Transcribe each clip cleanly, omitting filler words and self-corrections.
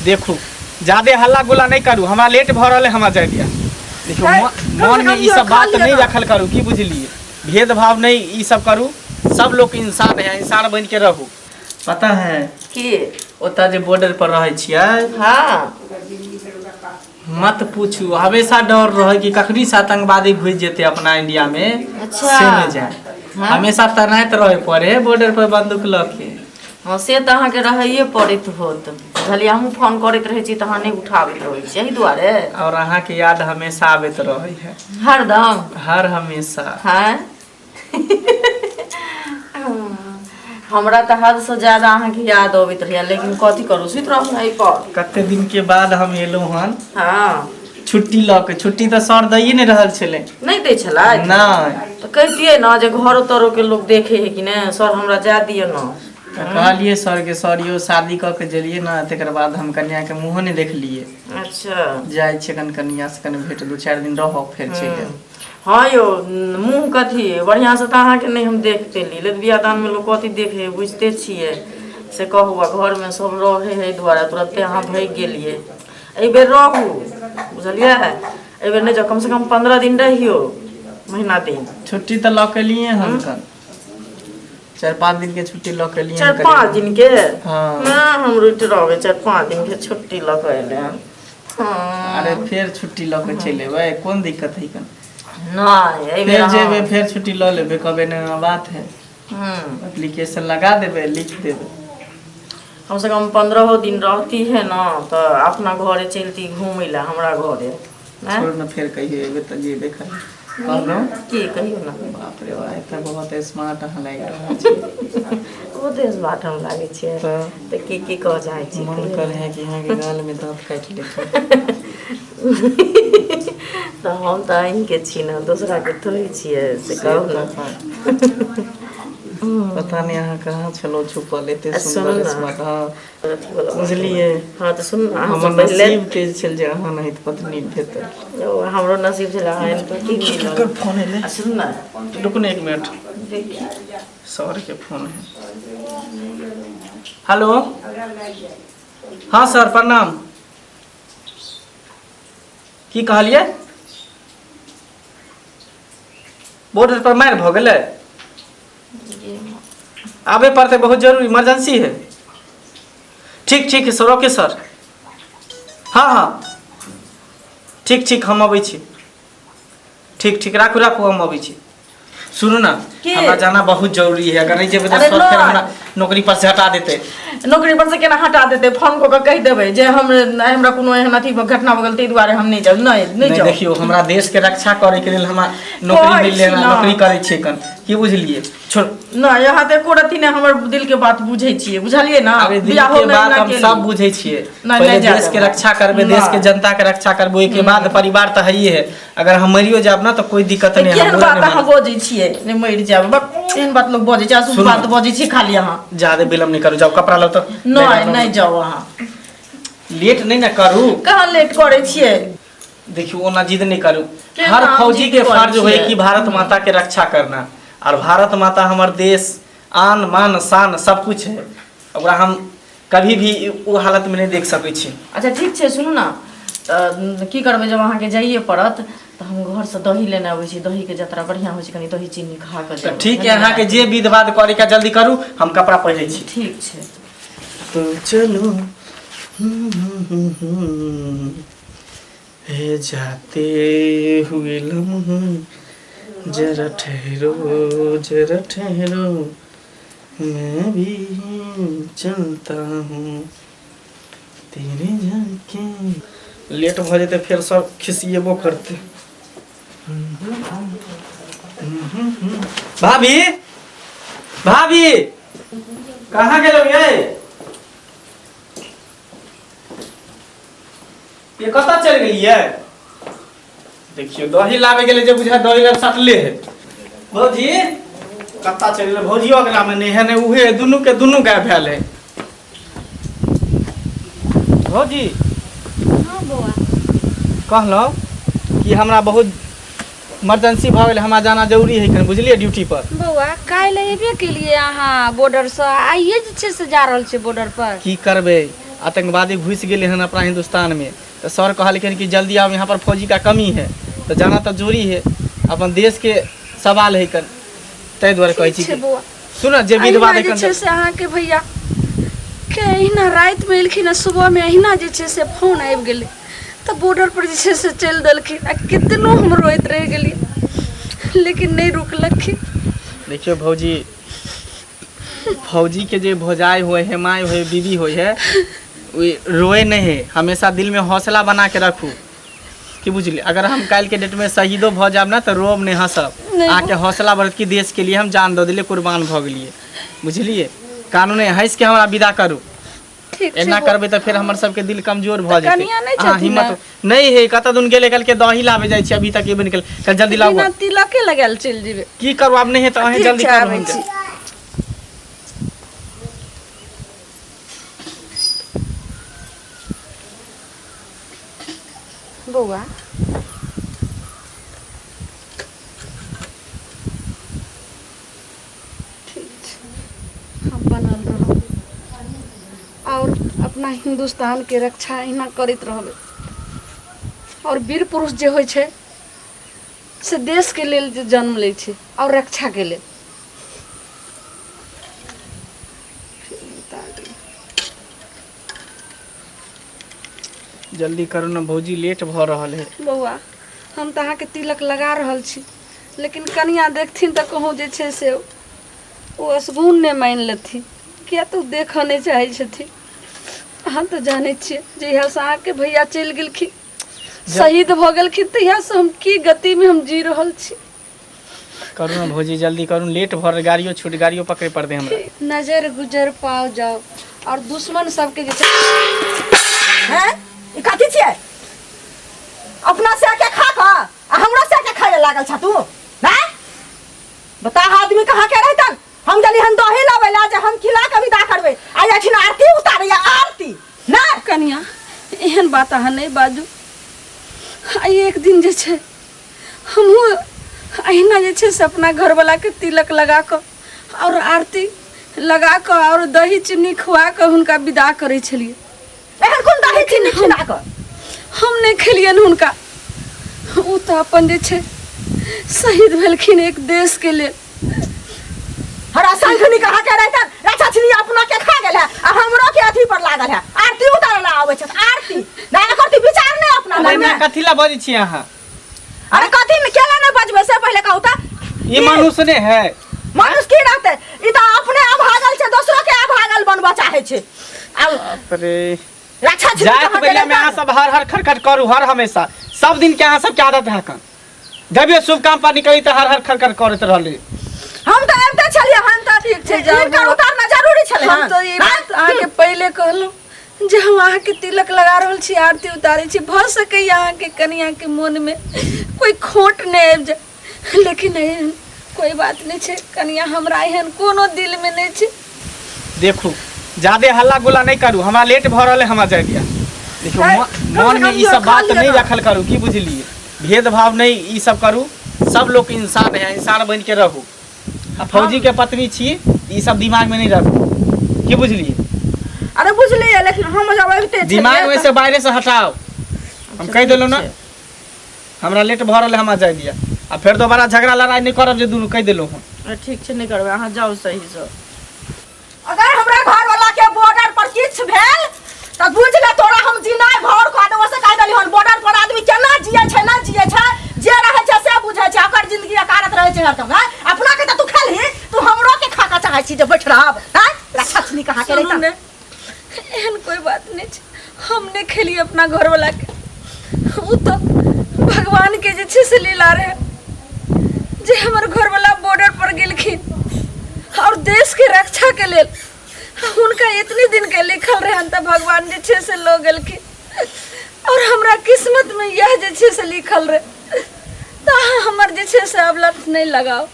देखू जादे हल्ला गुल्ला नहि करू हमरा लेट भऽ रहल है हमरा जाय दिअ देखियौ कम से मनमे कम ई सब खा बात लिअ नहि ना। रखल करू की बुझलियै भेदभाव नहि ई सब करू सब लोग इंसान है इंसान बनि के रहू पता है की ओतऽ जे बॉर्डर पर रहै छियै हँ मत पूछू हमेशा डर रहे कि कखनी से आतंकवादी घुसि जेतै अपना इंडिया में अच्छा। से नहि जाए हाँ। हमेशा तैनात रहे पड़े है बॉर्डर पर बंदूक लऽ के हँ से तऽ अहाँके रहैए पड़ैत होत बुझलियै हमहूँ फोन करैत रहै छी तऽ अहाँ नहि उठाबैत रहै छी एहि दुआरे और अहाँ के याद हमेशा आबैत रहे है हरदम हर हमेशा हँ हमरा तऽ हदसँ ज्यादा अहाँके याद अबैत रहैए लेकिन कथी करू सुति रहू ने एहिपर कते दिन के बाद हम एलहुँ हन हँ छुट्टी लऽ के छुट्टी तऽ सर दैए नहि रहल छलै नहि दै छलै नहि तऽ कहितियै ने जे घरो तरोके लोक देखै है कि नहि सर हमरा जाय दिअ ने तऽ कहलियै सरके सर यौ शादी कऽ के गेलियै ने तकर बाद हम कनियाके मुँहो नहि देखलियै अच्छा जाइ छियै कनि कनियासँ कनि भेट दू चारि दिन रहब फेर चलि आयब हँ यौ मुँह कथी बढ़िआँसँ तऽ अहाँके नहि हम देख पेली लेकिन बियाह दानमे लोक कथी देखै है बुझिते छियै से कहू आ घरमे सब रहै है एहि दुआरे तुरन्ते अहाँ भागि गेलियै एहिबेर रहू बुझलियै एहिबेर नहि जाउ कमसँ कम 15 दिन रहियौ महीना दिन छुट्टी तऽ लऽ के लिए हम कन 4-5 दिन के छुट्टी लऽ के लिए 4-5 दिन के हाँ ना हम रुटि रहबै 4-5 दिन के छुट्टी लऽ के एलै हन। हाँ। अरे फेर छुट्टी लऽ के चलि एबै कोन दिक्कत है कन नहि एहिबेर फेर अहाँ- जेबै फेर छुट्टी लऽ लेबै कहबै नहि बात है एप्लीकेशन लगा देबै लिख देबै कम से कम 15 दिन रहती है ना तऽ अपना घरे चलती घूमै लए हमरा घरे आँय? छोड़ न फेर कहियो एबै तऽ जेबे खाली कहलहुँ की कहियौ ने बाप रे बा एतऽ बहुत स्मार्ट अहाँ लागि रहल छी ओ देश बाट हम लागै छियै तऽ तऽ की की कहऽ चाहै छी मन कहियौ करे ने। है कि अहाँके गालमे दाँत काटि लेतै तऽ हम तऽ अहीँके छी ने दोसराके थोड़े छियै से कहू ने पता नहि अहाँ कहाँ छलहुँ छुपल एते आ सुनू सुन्दर ने। स्मार्ट हँ अथी वला बात। बुझलियै हँ तऽ सुनू ने अहाँ हमर से पहिले नसीब तेज छल जे अहाँ नहि तऽ पत्नी भेटल ओ, हमरो नसीब छलै अहाँ एहन पति मिलल केकर फोन एलै आ सुनू ने रुकू ने एक मिनट देखी सर के फोन है हेलो हाँ सर प्रणाम की कहलियै बॉर्डर पर मारि भऽ गेलै आबे पड़तै बहुत जरूरी इमरजेंसी है ठीक ठीक है सर ओके सर हाँ हाँ ठीक ठीक हम अबै छी ठीक ठीक राखू राखू हम अबै छी सुनू ना की? हमरा जाना बहुत जरूरी है अगर नहीं जेबै तऽ अरे सर फेर नहि। हमरा नौकरी पर से हटा देतै नौकरी पर से केना हटा देतै फोन कऽ कऽ कहि देबै जे हम हमरा कोनो एहन अथी घटना भऽ गेल ताहि दुआरे हम नहि जायब नहि नहि नहीं जाउ देखियौ हमरा देश के रक्षा करे के लेल हमरा नौकरी कहै मिलले छी हमरा ना। नौकरी करै छियै कन की बुझलियै छोड़ नहि यहाँ तऽ एको रत्ती नहि हमर दिल के बात बुझै छियै बुझलियै ना अरे दिल बियाहो के मे बात एना हम केली। सब बुझै छियै नहि, पहिले नहि जा देश के देबै। रक्षा करबै देश के नहि। जनता के रक्षा करबै ओहिके बाद परिवार तऽ हइए है अगर हम मरियो जायब ना तऽ कोई दिक्कत तऽ नहीं केहन हम बुरा बात नहीं अहाँ मानब। बजै छियै नहि मरि जायब बक एहन बात लोक बजै छै अशुभ सुनू। बात बजै छियै खाली अहाँ ज्यादे विलम्ब नहीं करू जाओ कपड़ा लो तो नहि नहि जाउ अहाँ लेट नहीं ना करू कहाँ लेट करै छियै देखियो ओना जिद नहीं करू केना हर हम फौजी जिद के करै फर्ज होए छियै? कि भारत माता के रक्षा करना और भारत माता हमर देश आन मान शान सब कुछ है ओकरा हम कभी भी ओ हालत में नहीं देख सकै छी अच्छा ठीक छै सुनू ने तऽ की करबै जब अहाँके जाइए पड़त तऽ हम घरसँ दही लेने अबै छी दहीके जतरा बढ़िआँ होइ छै कनि दही चीनी खा कऽ तऽ जायब ठीक है अहाँके जे विध बाध करे के जल्दी करू हम कपड़ा पहिरै छी ठीक छै तो चलो हे जाते हुए लम्हे जरा ठहरो जरा ठहरो मैं भी चलता हूँ तेरे जाके लेट भऽ जेतै फेर सब खिसिएबो करतै भाभी भाभी कहाँ गेलौ ये ये कतऽ चलि गेलियै देखियौ दही लाबै गेलै जे बुझा दही लग सटले है भौजी कतऽ चलि गेलै भौजियो अगलामे नहि है नहि उहे दुनू के दुनू गाय भेल है भौजी हाँ बौआ कहलहुँ कि हमरा बहुत इमरजेंसी भऽ गेलै हमरा जाना जरूरी है कनि बुझलियै ड्यूटी पर बौआ काल्हि अयबे केलिए अहाँ बॉर्डरसँ आइए जे छै से जा रहल छियै बॉर्डर पर की करबै आतंकवादी घुसि गेलै हन अपना हिन्दुस्तानमे तऽ सर कहलखिन कि जल्दी आओ यहाँ पर फौजी का कमी है तऽ जाना तऽ जरूरी है अपन देशके सवाल है कन ताहि दुआरे कहै छी ठीक छै कि बौआ सुन जे विधवा अहिना जे देखन छै से अहाँके भैया के अहिना रातिमे एलखिन आ सुबहमे अहिना जे छै से फोन आबि गेलै तऽ बॉर्डर पर जे छै से चलि देलखिन आ कितनो हम रोइत रहि गेलियै लेकिन नहि रुकलखिन देखियौ भौजी फौजी के जे भौजाई होए है माय होए बीबी होए है ओ रोए नहीं है हमेशा दिल में हौसला बना के रखू की बुझलियै अगर हम काल्हि के डेट में शहीदो भऽ जायब ना तऽ रोब नहि हँसब नहि अहाँके हौसला बढ़त कि देश के लिए हम जान दऽ देलियै कुर्बान भऽ गेलियै बुझलियै कानून हँसि के हमरा विदा करू ठीक छै एना बौआ। करबै तऽ फेर हमर सबके दिल कमजोर भऽ तऽ जेतै कनिया नहि अहाँ छथिन हिम्मत नहि हे कतऽ दिन गेलै कहलकै दही लाबै जाइ छी अभी तक एबे नहि केलै कल जल्दी लाउ बिना तिलके लगायल चलि जेबै की करू आब नहि हे तऽ अहीं ठीक जल्दी छै करू आबै हम छी बौआ ठीक छै हम बनल रहब आओर अपना हिन्दुस्तानके रक्षा एहिना करैत रहबै आओर वीर पुरुष जे होइ छै से देशके लेल जे जन्म लै छै आओर रक्षाके लेल जल्दी करू ने भौजी लेट भऽ रहल है बौआ हम तऽ अहाँके तिलक लगा रहल छी लेकिन कनिया देखथिन तऽ कहूँ जे छै से ओ असगुन नहि मानि लेथिन किया तऽ ओ देखऽ नहि चाहै छथिन अहाँ तऽ जानै छियै जहियासँ अहाँके भैया चलि गेलखिन शहीद भऽ गेलखिन तहियासँ हम की गतिमे हम जी रहल छी करू ने भौजी जल्दी करू लेट भऽ रहल गाड़ियो छूट गाड़ियो पकड़े पड़तै हमरा नजर गुजर पाओ जाओ आओर दुश्मन सबके जे छै हैं ई कथी छियै अपना से के खा कऽ आ हमरो से के खाए लागल छ तू हैं बता आदमी कहाँ के रहतन हम गेली हन दही लाबै ला जे हम खिला के विदा करबै आ एखिन आरती उतारैया आरती ना कनिया एहन बात अहाँ नहि बाजू आ एक दिन जे छै हमहूँ अहिना जे छै से अपना घरवलाके तिलक लगा कऽ आओर आरती लगा कऽ आओर दही चीनी खुआ कऽ हुनका विदा करै छलियै एहन कोन दही चीनी खिला कऽ हम नहि खेलियनि हुनका ओ तऽ अपन जे छै शहीद भेलखिन एक देशके लेल हरा शंखनी कहाँ के रहतन अच्छा छिनी अपना के खा गेल है आ हमरो के अथी पर लागल है आरती उतारे ला आबै छै आरती ना करती विचार नहीं अपना मन एना में कथी ला बजै छी अहाँ अरे कथी में केला नहीं बजबै से पहले कहू त ई मनुष्य ने है मनुष्य की रहते ई त अपने अभागल छै दोसरो के अभागल बनबऽ चाहे छै आब बाप रे रक्षा छिनी जात कहाँ के बेला में अहाँ रहतन सब हर हर खटखट करू हर हमेशा सब दिन के अहाँ सबके आदत है कन जब ये शुभ काम पर निकली तऽ हर हर खटखट करैत रहली हम तऽ आबिते छलियै हन तऽ ठीक छै, जाउ हिनकर बौआ। उतारना जरूरी छलै हम हन तऽ ई बात अहाँके पहिले कहलहुँ जे हम अहाँके तिलक लगा रहल छी आरती उतारै छी भऽ सकैए अहाँके कनियाके मोनमे कोइ खोट नहि आबि जाय लेकिन एहन कोइ बात नहि छै कनिया हमरा एहन कोनो दिलमे नहि छै देखू ज्यादे हल्ला गुल्ला नहि करू हमरा लेट भऽ रहल है हमरा जाय दिअ देखियौ है, मन में कम ई से सब कम बात खा लिअ नहीं ना। रखल करू की बुझलिए भेदभाव नहीं ई सब करू सब लोग इंसान है इंसान बन के रहू आ फौजी के पत्नी छी ई सब दिमाग में नहीं रखू की बुझलिए अरे बुझलियै लेकिन हम जब अबिते छलियै दिमाग में तऽ- से बाहरे से हटाओ हम कहि देलहुँ ना हमरा लेट भऽ रहल है हमरा जाय दिअ आ फेर दोबारा झगड़ा लड़ाई नहीं करब जे दुनू कहि देलहुँ हम अरे ठीक छै नहि करबै अहाँ जाउ सहीसँ अगर हमरा घर वाला के बॉर्डर पर किछु भेल तऽ बुझ ले तोरा हम जिनाइ भर कऽ देबो से कहि देली हन बॉर्डर पर आदमी केना जियै छै ना जियै छै जे रहै छै से बुझै छै ओकर जिंदगी अकारत रहै छै हरदम हैं अपना के तऽ तू खेलही तू हमरो के खा के चाहै छी जे बैठ रहब हैं रक्षा छनी कहाँ के सुनू रहिता ने एहन कोई बात नहीं छै हम नहि खेलियै अपना घरवला के ओ तऽ भगवान के जे छै से लीला रहे जे हमर घरवला बॉर्डर पर गेलखिन और देश के रक्षा के लेल हुनका इतने दिन के लिखल रहन तऽ भगवान जे छै से लऽ गेलखिन और हमरा किस्मत में यह जे छै से लिखल रहे तऽ अहाँ हमर जे छै से अब लत नहि लगाउ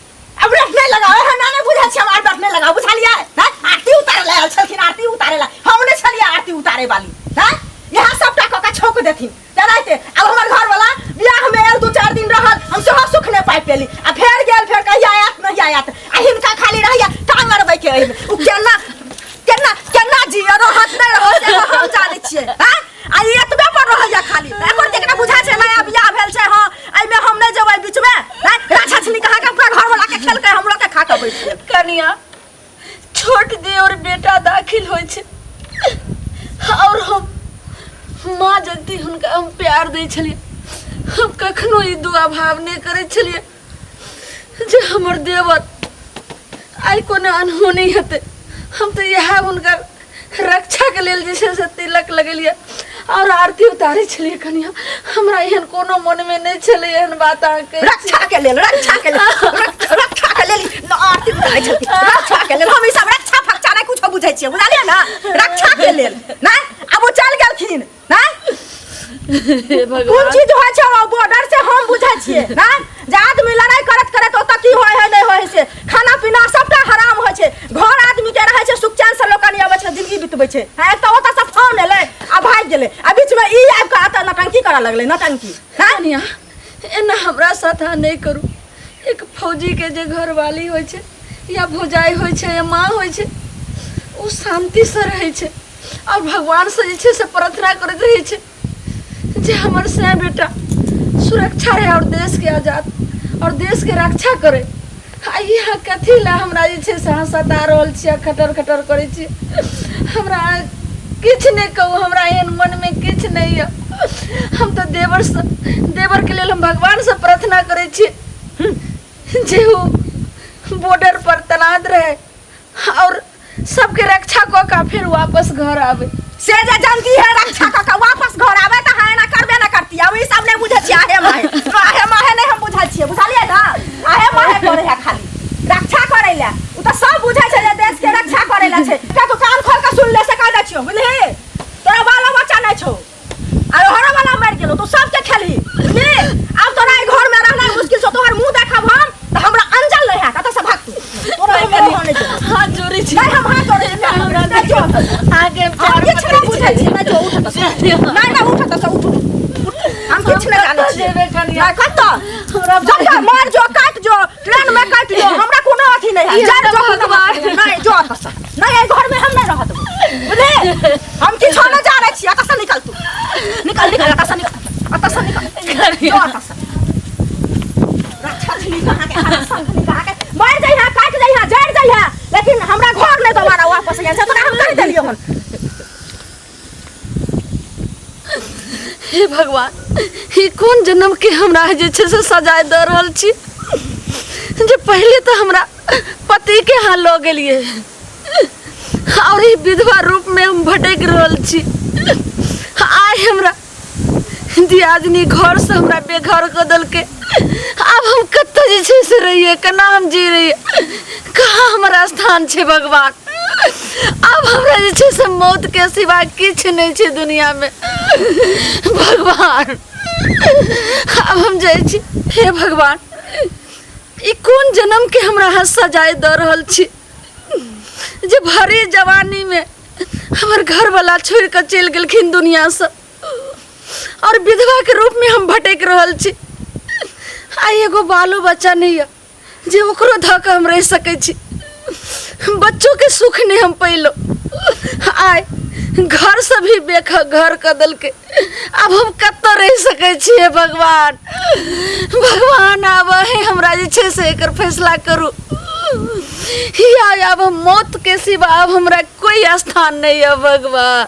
अब रट नहीं लगाओ है ना नहीं बुझै छी हम आर रट नहीं लगाओ बुझलियै हैं आरती उतारे ला आयल छलखिन आरती उतारे ला हम नहीं छलियै आरती उतारे वाली हैं यहाँ सबटा कऽ के छौक देथिन तेनाहिते आब हमर घर वाला बियाह में आयल दू चारि दिन रहल हम सेहो सुख नहि पाबि पेली आ फेर गेल फेर कहिया आयत नहीं आयत आ हिनका खाली रहैया टांग अड़बै के एहिमे ओ केना केना केना जिय रहत नहि रहत से हम जानै छियै। हां, आ ई एतबे पर रहैया खाली, एकर केकरा बुझा छै नया बियाह भेल छै। हां, एहिमे हम नहि जेबै बीच में। राक्षसनी कहाँ के पूरा घर वाला के खेलकै, हमरो के खा के बैठ गेल। कनिया, छोट देवर बेटा दाखिल होइ छै और हम माँ जगती हुनका हम प्यार दै छलियै। हम कखनो ई दुआ भाव नहि करै छलियै जे हमर देवर आइ कोनो अनहोनी हेतै। हम तऽ इएह हुनकर रक्षाके लेल जे छै से तिलक लगेलियै और आरती उतारै छलियै। कनिया, हमरा एहन कोनो मनमे नहि छलै एहन बात अहाँके। रक्षा के लेल, रक्षा के लेल, रक्षा के लेल न आरती उतारै छलखिन, रक्षा के लेल। हम ई सब रक्षा फक्षा नहि कुछो बुझै छियै, बुझलियै ने? रक्षा के लेल नहि। आब ओ चल गेलखिन ना। हे कोन भगवान, चीज होइ छै ओ बॉर्डर से हम बुझै छियै ना, जे आदमी लड़ाई करत करत ओतऽ की होइ है नहि होइ है से खाना पीना सबटा हराम होइ छै। घर आदमी के रहै छै सुख चैन से, लोक कनि अबै छै, जिंदगी बितबै छै। हँ, एक तऽ ओतऽ से फोन एलै आ भागि गेलै, आ बीच में ई आबि कऽ एतऽ नटंकी करऽ लगलै, नटंकी। हँ कनिया, एना हमरा साथ अहाँ नहि करू। एक फौजी के जे घरवाली होइ छै या भौजाई होइ छै या माँ होइ छै, ओ शान्तिसँ रहै छै और भगवान से जे छै से प्रार्थना करैत रहै छै जे हमर सै बेटा सुरक्षा रहे और देश के आजाद और देश के रक्षा करे। आ यहाँ कथी लए हमरा जे छै से अहाँ सता रहल छी आ खटर खटर करै छी? हमरा किछु नहि कहू, हमरा एहन मनमे किछु नहि यऽ। हम तऽ देवरसँ, देवरके लेल हम भगवानसँ प्रार्थना करै छी जे ओ बॉर्डर पर तैनात रहे और सबके रक्षा कऽ के फिर वापस घर आवे। से जे जानती है रक्षा कऽ के वापस घर आवे तऽ अहाँ एना करबे ना करती। अब ई सब नहि बुझै छियै, आहे माहे आहे माहे नहि हम बुझै छियै, बुझलियै ने? आहे माहे करै है खाली रक्षा करै लए। ओ तऽ सब बुझै छै जे देश के रक्षा करै लए छै। का तू कान खोल के सुन ले से कह दै छियौ, बुझलिही? तोरा बालो बच्चा नहि छौ आ घरो वाला मरि गेलो, तू सबके खेलही, बुझली? आब तोरा एहि घर में रहनाइ मुश्किल छौ। तोहर मुंह देखब हम तऽ हमरा अंजल नहि हैत। एतऽ से भाग तू, तोरा हम रहऽ नहि देबौ। हाथ जोड़ै छी। नहि, हम हाथ जोड़ै छी। नहि, जो। अहाँके हम पैर किछु नहि बुझै छी। नहि, जो, उठ एतऽ से। नहि नहि, उठ एतऽ से, उठ उठ। हम किछु नहि जानै कतऽ छियै। जेबै कनिया? नहि, कतऽ हमरा जतऽ मर जो, काटि जो, ट्रेन में काटि जो, हमरा कोनो अथी नहि है। ई जर जो। भगवान। नहि, जो एतऽ से। नहि, एहि घर में हम नहि रहत, बुझली? हम किछो नहि जानै छी। एतऽ से निकल तू, निकल निकल, एतऽ से निकल, एतऽ से निकल, जो एतऽ से। राक्षसनी कहाँ के, राक्षसनी कहाँ के। मर जइहा, काटि जइहा, जरि जइहा, लेकिन हमरा घर नहि दोबारा वापस अइहा, से तोरा हम कहि देलियौ हन। हे भगवान, ई कोन जन्म के हमरा जे छै से सजाय दऽ रहल छी जे पहिले तऽ हमरा पति के यहाँ लऽ गेलियै और ई विधवा रूप में हम भटक रहल छी। आइ हमरा दियादनी घर से हमरा बेघर कऽ देलकै। आब हम कतऽ जे छै से रहियै, केना हम जी रहियै, कहाँ हमर स्थान छै भगवान? आब हमरा जे छै से मौत के सिवा किछु नहि छै दुनिया में भगवान। आब हम जाइ छी। हे भगवान, ई कोन जन्म के हमरा अहाँ सजाय दऽ रहल छी जे भरी जवानी में हमर घरवाला छोड़ि कऽ चलि गेलखिन दुनियासँ और विधवा के रूप में हम भटक रहल छी। आइ एगो बालो बच्चा नहीं यऽ जे ओकरो धऽ कऽ हम रहि सकै छी। बच्चोके सुख नहि हम पैलो। आइ घरसँ भी बेघर कऽ देलकै। आब हम कतऽ रहि सकै छियै भगवान? भगवान, आब अहीं हमरा जे छै से एकर फैसला करू। या आब हम मौत के सिवा आब हमरा कोई स्थान नहीं है भगवान।